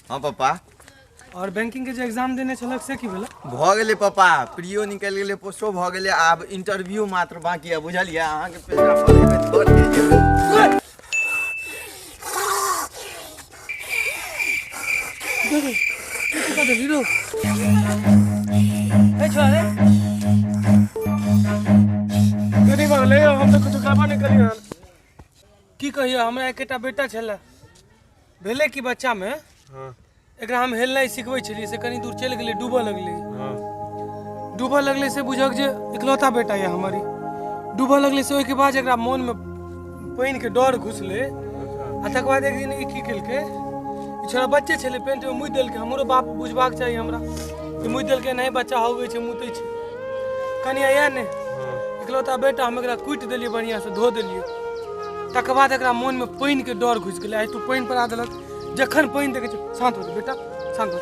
हाँ पापा। और बैंकिंग के जे एग्जाम देने छलक से की भेलै? भऽ गेलै पापा, प्रियो निकलि गेलै, पोस्टो भऽ गेलै, आब इंटरव्यू मात्र बाकी है, बुझलियै? अहाँके पैसा पढ़ेबै थोड़े जेबै। की कऽ देली रौ? ए छोड़ा रे। कथी भऽ गेलै यौ? हम तऽ किछु कहबो नहि केलियै हन। की कहियो, हमरा एकेटा बेटा छलै, भेलै कि बच्चामे एकरा हम हेलनाइ सिखबै छलियै, से कनि दूर चलि गेलै, डूबऽ लगलै। डूबऽ लगलै से बुझक जे इकलौता बेटा यऽ हमर, ई डूबऽ लगलै। से ओहिके बाद एकरा मोनमे पानिके डर घुसलै आ तकर बाद एक दिन ई की केलकै, ई छोड़ा बच्चे छलै, पेंटमे मुति देलकै। हमरो बाप बुझबाक चाही हमरा कि मुति देलकै नहि, बच्चा होबै छै, मुतै छै कनि आया नहि। इकलौता बेटा हम एकरा कुटि देलियै, बढ़िआँसँ धो देलियै। तकर बाद एकरा मोनमे पानिके डर घुसि गेलै। आइ तू पानि पड़ा देलक, जखन पानि देखै छै, शान्त हो जा बेटा, शान्त हो,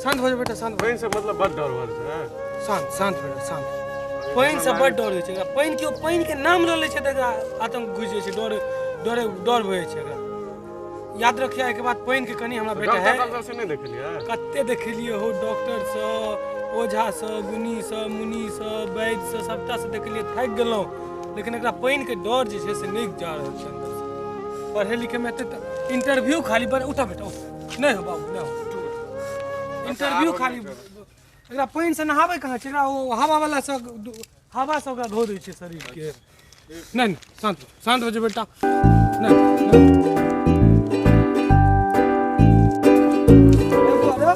शान्त हो जा बेटा, शान्त हो। पानि से मतलब बड डर भऽ जाइ छै? शान्त, शान्त बेटा, शान्त। पानिसँ बड डर होइ छै एकरा। पानि केओ पानिके नाम लऽ लै छै तऽ एकरा आतंक घुसि जाइ छै, डर डरे डर भऽ जाइ छै एकरा। याद रखिए, एहिके बाद पानिके कनि हमरा बेटा है। डॉक्टर से नहि देखेलियै? कते देखेलियै हो, डॉक्टरसँ, ओझासँ, गुनीसँ, मुनीसँ, वैद्यसँ, सबटासँ देखेलियै, थाकि गेलहुँ, लेकिन एकरा पानिके डर जे छै से नहि जा रहल छै अन्दरसँ। पढ़ै लिखैमे एते तऽ इंटरव्यू खाली बड़। उठा बेटा, उठ। नहि हो बाबू, नहि हो। इंटरव्यू खाली एकरा पानिसँ नहाबै कहाँ छै? एकरा ओ हवावला सँ, हवासँ ओकरा धो दै छै शरीरके। नहि नहि, शान्त हो, शान्त हो जो बेटा। नहि नहि। ए बौआ रे,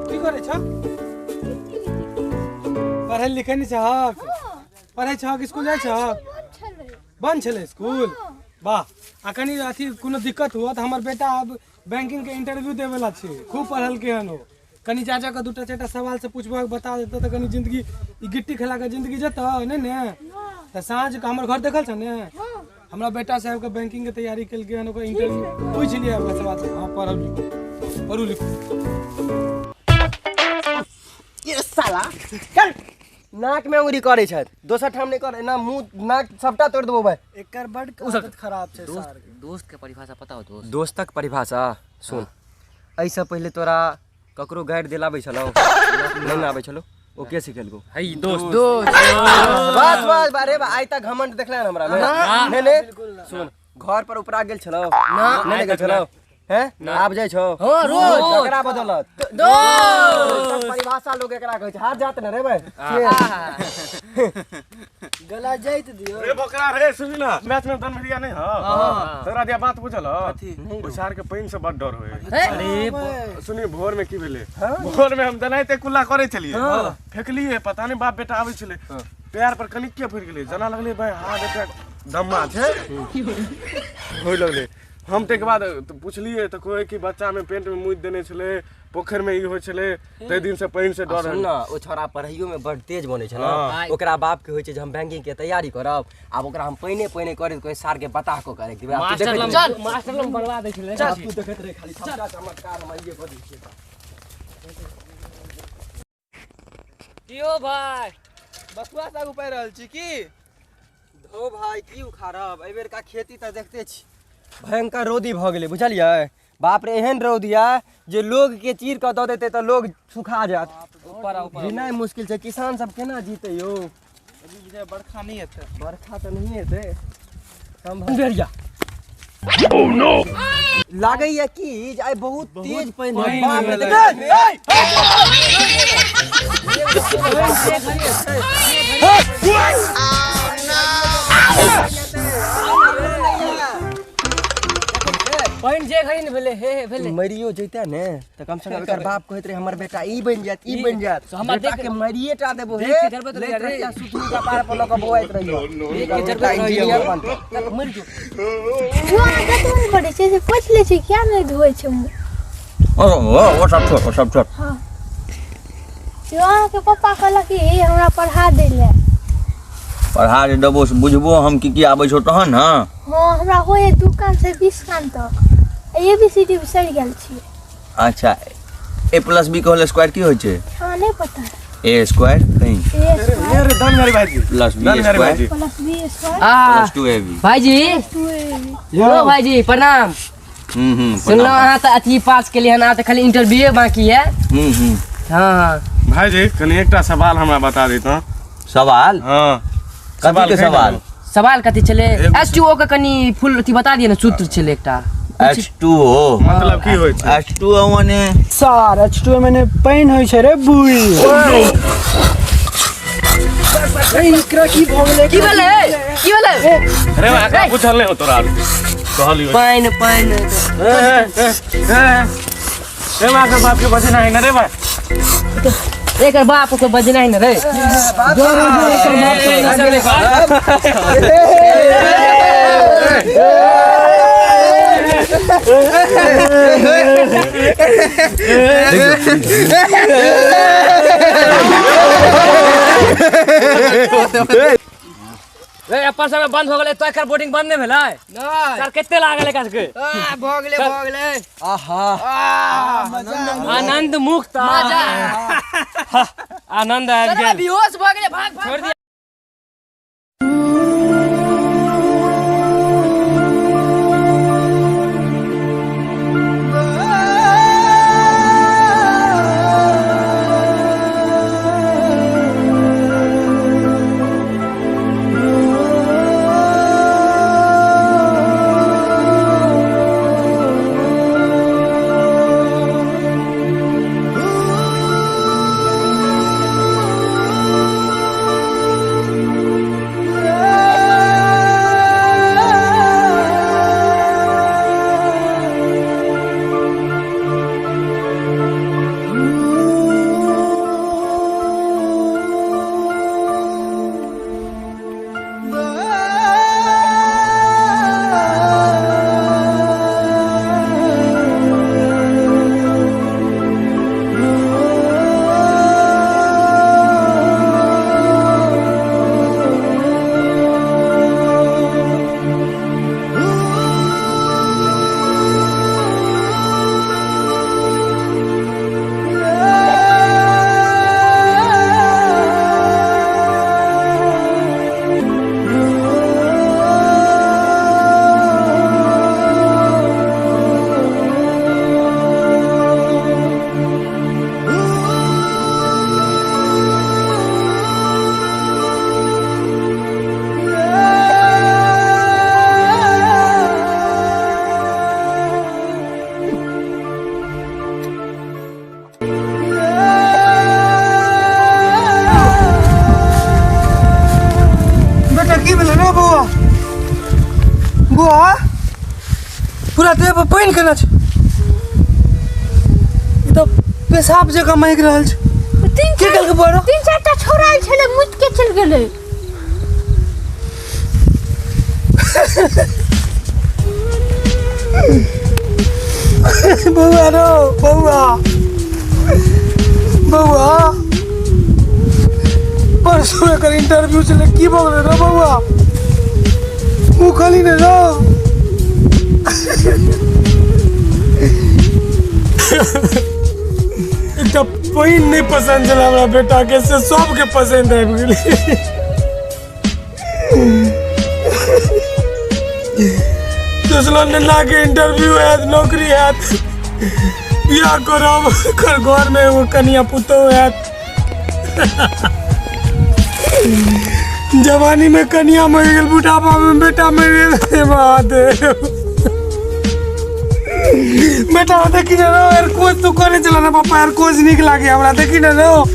की करै छ? पढ़ै लिखै नहि छहक? पढ़ै छहक? स्कूल जाइ छहक? बंद छलै स्कूल। वाह। आ कनि अथी कोनो दिक्कत हुआ तऽ हमर बेटा आब बैंकिंग के इंटरव्यू देवे ला छै, खूब पढ़लकै हन ओ। कनि जा जा कऽ दूटा चारिटा सवाल से पूछबह, बता देतऽ तऽ कनि जिंदगी ई गिट्टी खेला के जिंदगी जेतऽ नहि ने। तऽ साँझ के हमर घर देखल छ ने? हमरा बेटा साहब के बैंकिंग के तैयारी केलकै हन, ओकर इंटरव्यू पूछि लिअ ओकरा सवाल से। हाँ, पढ़ल लिखू, पढ़ू लिखू। ये साला चल, नाक में उंगली करे छथि, दोसर ठाम नहि करे ना, मुंह नाक सबटा तोड़ देबो भाई। एकर बड आदत खराब छै सार के। दोस्त के परिभाषा पता हो दोस्त? दोस्तक परिभाषा सुन, एहिसँ पहिले तोरा ककरो गारि देल आबै छलौ? नहि ने आबै छलौ। ओ के सिखेलकौ? है दोस्त। बस बस, अरे बा, आइ तक घमंड देखले हन हमरा में? नहि नहि। सुन, घर पर उपरा गेल छलौ? नहि ने गेल छलौ। हैं, आब जाइ छौ? हाँ, रोज। एकरा बदौलत दोस्त परिभाषा लोग एकरा कहै छै। हाथ जात ने रे भाई। गला जाइत दियो। रे बोकरा रे, सुनी ना, मैच में धन भैया नहीं हो तोरा दिया बात बुझल हो? ओ सार के पानि से बड डर होय। अरे सुनी, भोर में की भेलै? भोर में हम दनाइते कुल्ला करै छलियै, फेकलियै, पता नहीं बाप बेटा आबै छलै, पैर पर कनिके फुरि गेलै, जना लगलै भाई हाथ एकटा दम्मा छै होय लगलै। हम ताहिके बाद तऽ पुछलियै तऽ कहै कि बच्चा में पेंट में मुति देने छलै, पोखरि में ई होइ छलै, ताहि दिन से पानि से डर। सुन न, ओ छोरा पढ़ाइयो में बड तेज बनै छै ने। ओकरा बाप के होइ छै जे हम बैंकिंग के तैयारी करब, आब ओकरा हम पहिने पहिने करैत कहै सार के बता कऽ करे देबै। आब तू मास्टर देखैत लम रही। मास्टर लम बनवा दै छलै। आब तू देखैत रही खाली, सबटा चमत्कार हम आइये कऽ दै छियै। कियो भाई बथुआ साग उपारि रहल छी की? धो भाई, की उखाड़ब, एहि बेरका खेती तऽ देखते छी, भयंकर रौदी भऽ गेलै, बुझलियै? बाप रे, एहन रौद यऽ जे लोग के चीर कऽ दऽ देतै तऽ लोग सुखा जायत। ऊपर आ, ऊपर। जीनाइ मुश्किल छै। किसान सब केना जीतै यौ? अभी बुझाइ बरखा नहि हेतै। बरखा तऽ नहिए हेतै सम्भव। बेरिया लागैया की जे आइ बहुत तेज पानि पानि बाप रे, होइवला। देख, ए, पानि जे घड़ी ने भेलै, हे हे भेलै। मरियो जैते ने तऽ कम से कम एकर बाप कहैत रहे हमर बेटा ई बनि जायत, ई बनि जायत। से हमरा बेटा देख- के मारिए टा देबो हे। देख के जरबैत लैत रहियै रे। रहियै, सुतनी कपार पर लऽ कऽ बौआइत रहियै। देख के एकर जरबैत बेटा रहियै। इंजीनियर बनतै। चल, मरि जो। जो अहाँ दतमन करै छै से पोछि लै छै, किया नहि धोइ छै मुँह? ओ सब छोड़, ओ सब छोड़। हँ जो, अहाँके पप्पा कहलक कि हमरा पढ़ा दै लए। पढ़ा जे देबो से बुझबो हम की की आबै छौ तहन ने। हँ, हमरा होइ है 2 कान से 20 कान तक, ए बी सी डी बिसरि गेल छियै। अच्छा, ए प्लस बी के होल स्क्वायर की होइ छै? हँ, नहि पता। ए स्क्वायर कहीं ए स्क्वायर रे धन मेरे भाईजी प्लस बी धन मेरे स्क्वायर भाईजी प्लस बी स्क्वायर आ प्लस 2 ए बी। भाईजी, 2 ए बी। ओ भाईजी, प्रणाम। हम्म हम्म सुनलहुँ अहाँ तऽ अथी पास केलियै हन, अहाँ तऽ खाली इंटरव्यूए बाकी है। हम्म हम्म हँ हँ। भाईजी, कनि एकटा सवाल हमरा बता देतऽ। सवाल? हँ। कथी के कहि सवाल? देलहुँ। सवाल कथी छलै? एस टू ओ के कनि फुल अथी बता दिअ ने, सूत्र छलै एकटा। H2O। मतलब की होइ छै? H2O मने सार H2O मने पानि होइ छै रे बुई। ए, एकरा की भऽ गेलै? की भेलै? की भेलै? अरे भाई, एकरा बुझल नहि हो तोरा कहलियौ। पानि पानि। ए, ए, ए, ए, माँ के बाप के बजेना है ना रे भाई। एकर बाप को बजना है ने रे। रे अपन समय बंद हो गेलै तो एकर बोर्डिंग बंद नहि भेलै? नहि। सर कते लागल एकरा सबके? भऽ गेलै, भऽ गेलै। आहा, आनंद मुक्त, मजा। आनंद आबि गेल। बेहोश भऽ गेलै, भाग भाग। छोड़ि दिअ। बेटा, की भेलै रे बौआ? बौआ, पूरा देह पर पानि केना छै? ई तऽ पेशाब जकाँ महकि रहल छै। तीन की केलकै बौआ रो? तीन चारिटा छौड़ा आयल छलै, मुति के चलि गेलै। बौआ रो, बौआ, बौआ, परसू एकर इंटरव्यू छलै, की भऽ गेलै रो बौआ? मुँह खोली ने रो। एकटा पानि नहि पसन्द छलै हमरा बेटाके, से सबके पसन्द आबि गेलै। सोचलहुँ नेनाके इंटरव्यू हैत, नौकरी हैत, बियाह करब, एकर घरमे एगो कनिया पुतोहु हैत। जवानी में कनिया मरि गेल, बुढ़ापा में बेटा मरि गेल। हे महादेव! बेटा, देखी ने रो, यार कोच तू करे चला ना पापा, यार कोच नीक लागे हमरा। देखी ने रो,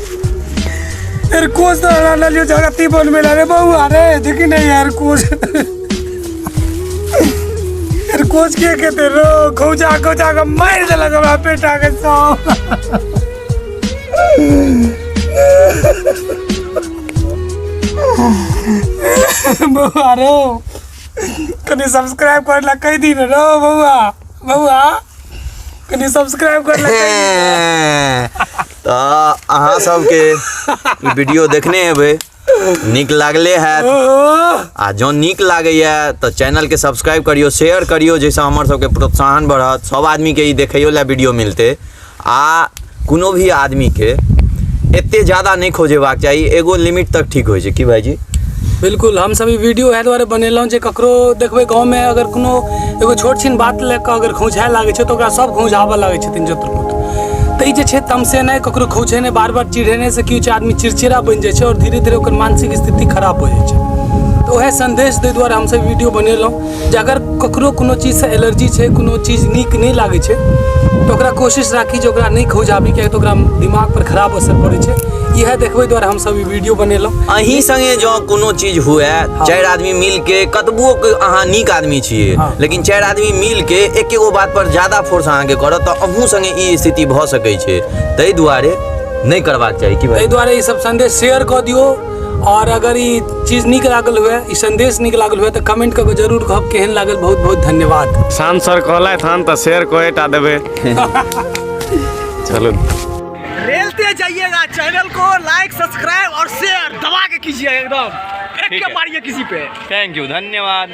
यार कोच तो हमरा लियो जगती बनबे ला रे बौआ रे। देखी ने यार कोच, यार कोच के कहते रो, खौजा खौजा के मारि देलक हमरा बेटा के सब। बौआ रो, कनि सब्सक्राइब कर ला कहि दी ने रो बौआ। बौआ, कनि सब्सक्राइब कर ला कहि दी। तऽ अहाँ सबके ई वीडियो देखने हेबै, नीक लागले हैत। आ जँ नीक लागैया तऽ चैनलके सब्सक्राइब करियौ, शेयर करियौ, जाहिसँ हमर सबके प्रोत्साहन बढ़त, सब आदमीके ई देखैयो लए वीडियो मिलतै। आ कोनो भी आदमीके एते ज्यादा नहि खोजेबाक चाही, एगो लिमिट तक ठीक होइ छै। की भाइजी? बिल्कुल, हमसब ई वीडियो इएह दुआरे बनेलहुँ जे ककरो देखबै गाँवमे अगर कोनो एगो छोट छिन बात लए कऽ अगर खौंझाए लागै छै तऽ ओकरा सब खौंझाबऽ लागै छथिन जत्र पुत्र। तऽ ई जे छै तमसेनाइ, ककरो खौंझेनाइ, बार बार चिढ़ेनाइसँ की होइ छै, आदमी चिड़चिड़ा बनि जाइ छै आओर धीरे धीरे ओकर मानसिक स्थिति खराब भऽ जाइ छै। तऽ उएह सन्देश दै दुआरे हमसब वीडियो बनेलहुँ जे अगर ककरो कोनो चीजसँ एलर्जी छै, कोनो चीज नीक नहि लागै छै, तऽ ओकरा कोशिश राखी जे ओकरा नहि खौंझाबी, किएकि तऽ ओकरा दिमागपर खराब असर पड़ै छै। इएह देखबै दुआरे हमसब ई वीडियो बनेलहुँ। अहीं संगे जँ कोनो चीज हुए, 4 आदमी मिल के, कतबो अहाँ नीक आदमी छियै, लेकिन 4 आदमी मिल के एक एगो बात पर ज्यादा फोर्स अहाँके करत तऽ अहूँ संगे ई स्थिति भऽ सकै छै। ताहि दुआरे नहि करबाक चाही। की भाई? ताहि दुआरे ई सब संदेश शेयर कऽ दियौ, और अगर ई चीज नीक लागल हुए, ई संदेश नीक लागल हुए तऽ कमेंट कऽ के जरूर कहब केहन लागल। बहुत बहुत धन्यवाद। शान सर कहलथि हन तऽ शेयर कएटा देबै। चलू रेलते जाइएगा, चैनल को लाइक सब्सक्राइब और शेयर दबा के कीजिएगा, एकदम एक के मारिए किसी पे। Thank you, धन्यवाद।